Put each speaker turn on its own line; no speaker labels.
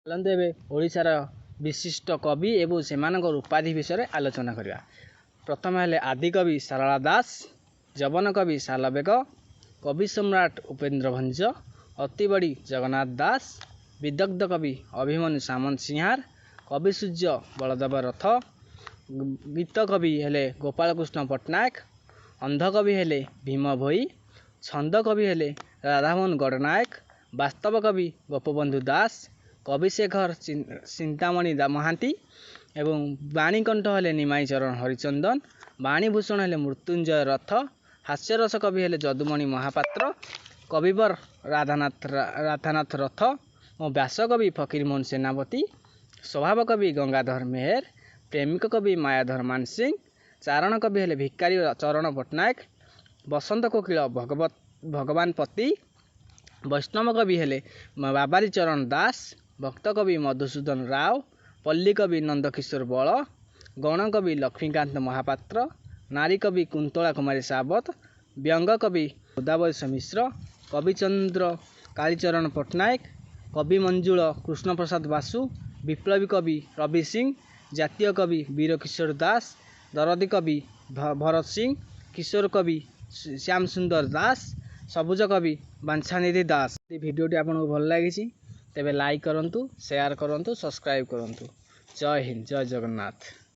ଚାଲନ୍ତୁ, ଏବେ ଓଡ଼ିଶାର ବିଶିଷ୍ଟ କବି ଏବଂ ସେମାନଙ୍କର ଉପାଧି ବିଷୟରେ ଆଲୋଚନା କରିବା। ପ୍ରଥମେ ହେଲେ ଆଦିକବି ସାରଳା ଦାସ, ଯବନ କବି ସାଲବେଗ, କବି ସମ୍ରାଟ ଉପେନ୍ଦ୍ର ଭଞ୍ଜ, ଅତିବଡ଼ି ଜଗନ୍ନାଥ ଦାସ, ବିଦଗ୍ଧ କବି ଅଭିମନ୍ୟୁ ସାମନ୍ତ ସିଂହାର, କବି ସୂର୍ଯ୍ୟ ବଳଦେବ ରଥ, ଗୀତ କବି ହେଲେ ଗୋପାଳକୃଷ୍ଣ ପଟ୍ଟନାୟକ, ଅନ୍ଧକବି ହେଲେ ଭୀମ ଭୋଇ, ଛନ୍ଦ କବି ହେଲେ ରାଧାମୋହନ ଗଡ଼ନାୟକ, ବାସ୍ତବ କବି ଗୋପବନ୍ଧୁ ଦାସ, କବିଶେଖର ଚିନ୍ତାମଣି ମହାନ୍ତି ଏବଂ ବାଣୀକଣ୍ଠ ହେଲେ ନିମାଇଁ ଚରଣ ହରିଚନ୍ଦନ, ବାଣୀଭୂଷଣ ହେଲେ ମୃତ୍ୟୁଞ୍ଜୟ ରଥ, ହାସ୍ୟରସ କବି ହେଲେ ଯଦୁମଣି ମହାପାତ୍ର, କବିବର ରାଧାନାଥ ରଥ ଓ ବ୍ୟାସକବି ଫକୀରମୋହନ ସେନାପତି, ସ୍ୱଭାବ କବି ଗଙ୍ଗାଧର ମେହେର, ପ୍ରେମିକ କବି ମାୟାଧର ମାନସିଂହ, ଚାରଣ କବି ହେଲେ ଭିକାରୀ ଚରଣ ପଟ୍ଟନାୟକ, ବସନ୍ତ କୋକିଳ ଭଗବାନ ପତି, ବୈଷ୍ଣବ କବି ହେଲେ ବାବାଜୀ ଚରଣ ଦାସ, ଭକ୍ତ କବି ମଧୁସୂଦନ ରାଓ, ପଲ୍ଲୀ କବି ନନ୍ଦକିଶୋର ବଳ, ଗଣକବି ଲକ୍ଷ୍ମୀକାନ୍ତ ମହାପାତ୍ର, ନାରୀ କବି କୁନ୍ତଳା କୁମାରୀ ସାବତ, ବ୍ୟଙ୍ଗ କବି ଗୋଦାବରୀଶ ମିଶ୍ର, କବିଚନ୍ଦ୍ର କାଳୀଚରଣ ପଟ୍ଟନାୟକ, କବି ମଞ୍ଜୁଳ କୃଷ୍ଣପ୍ରସାଦ ବାସୁ, ବିପ୍ଳବୀ କବି ରବି ସିଂ, ଜାତୀୟ କବି ବୀରକିଶୋର ଦାସ, ଦରଦୀ କବି ଭରତ ସିଂ, କିଶୋର କବି ଶ୍ୟାମସୁନ୍ଦର ଦାସ, ସବୁଜ କବି ବାଞ୍ଛାନିଧି ଦାସ। ଯଦି ଭିଡ଼ିଓଟି ଆପଣଙ୍କୁ ଭଲ ଲାଗିଛି, ତେବେ ଲାଇକ୍ କରନ୍ତୁ, ସେୟାର କରନ୍ତୁ, ସବସ୍କ୍ରାଇବ୍ କରନ୍ତୁ। ଜୟ ହିନ୍ଦ, ଜୟ ଜଗନ୍ନାଥ।